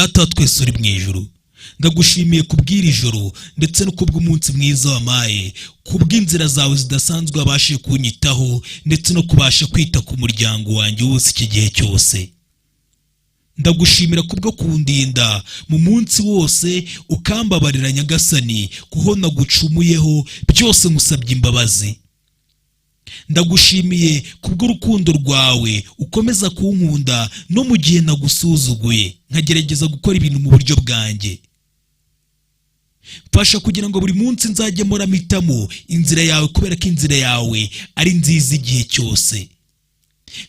Data wa twese uri mu ijuru, ndagushimiye kubw'iri joro ndetse no kubw'umunsi mwiza wampaye, kubw'inzira zawe zidasanzwe wabashije kunyitaho ndetse no kubasha kwita ku muryango wanjye wose iki gihe cyose. Ndagushimira kubwo kundinda mu munsi wose, ukambabarira Nyagasani, kuho nagucumuyeho byose nkusabye imbabazi. Ndagushimiye kubw'urukundo rwawe ukomeza kunkunda no mu gihe nagusuzuguye, nkagerageza gukora ibintu mu buryo bwanjye. Mfasha kugira ngo buri munsi nzajye mpitamo inzira yawe, kubera ko inzira yawe ari nziza igihe cyose.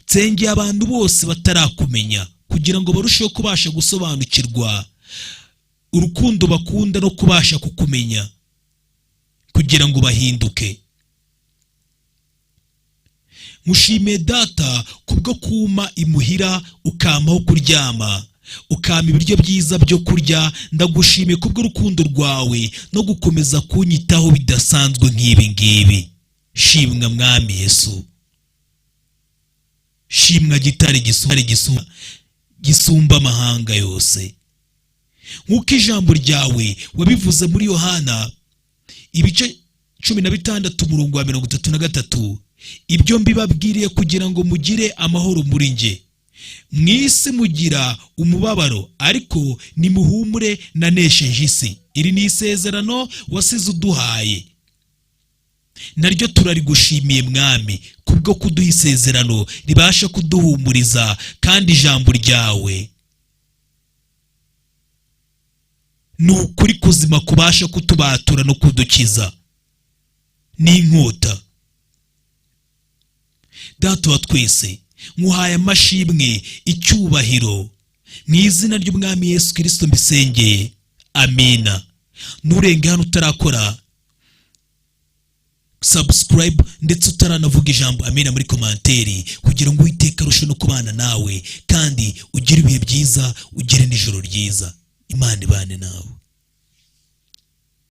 Nsengeye abantu bose batarakumenya kugira ngo barusheho kubasha gusobanukirwa urukundo bakunda no kubasha kukumenya, kugira ngo bahinduke. Mushimiye Data kubwo kuma imuhira, ukampaho kuryama, ukampa ibiryo byiza byo kurya. Ndagushimiye kubw'urukundo rwawe no gukomeza kunyitaho bidasanzwe nk'ibi ngibi. Shimwa Mwami Yesu, shimwa Gitare gisumba amahanga yose. Nk'uko ijambo ryawe wabivuze muri Yohana ibice 16 umurongo wa 33: "Ibyo mbibabwiriye kugira ngo mugire amahoro muri njye. Mu isi mugira umubabaro, ariko nimuhumure, nanesheje isi." Iri ni isezerano wasize uduhaye, naryo turarigushimiye Mwami, kubwo kuduha isezerano ribasha kuduhumuriza. Kandi ijambo ryawe ni ukuri kuzima kubasha kutubatura no kudukiza n'inkota. Data wa twese, nkuhaye amashimwe, icyubahiro, mu izina ry'Umwami Yesu Kirisito mbisengeye, amina. Nturenge hano utarakora subscribe ndetse utaranavuga ijambo amina muri commentaire, kugira ngo Uwiteka arusheho no kubana nawe, kandi ugire ibihe byiza, ugire n'ijoro ryiza. Imana ibane nawe.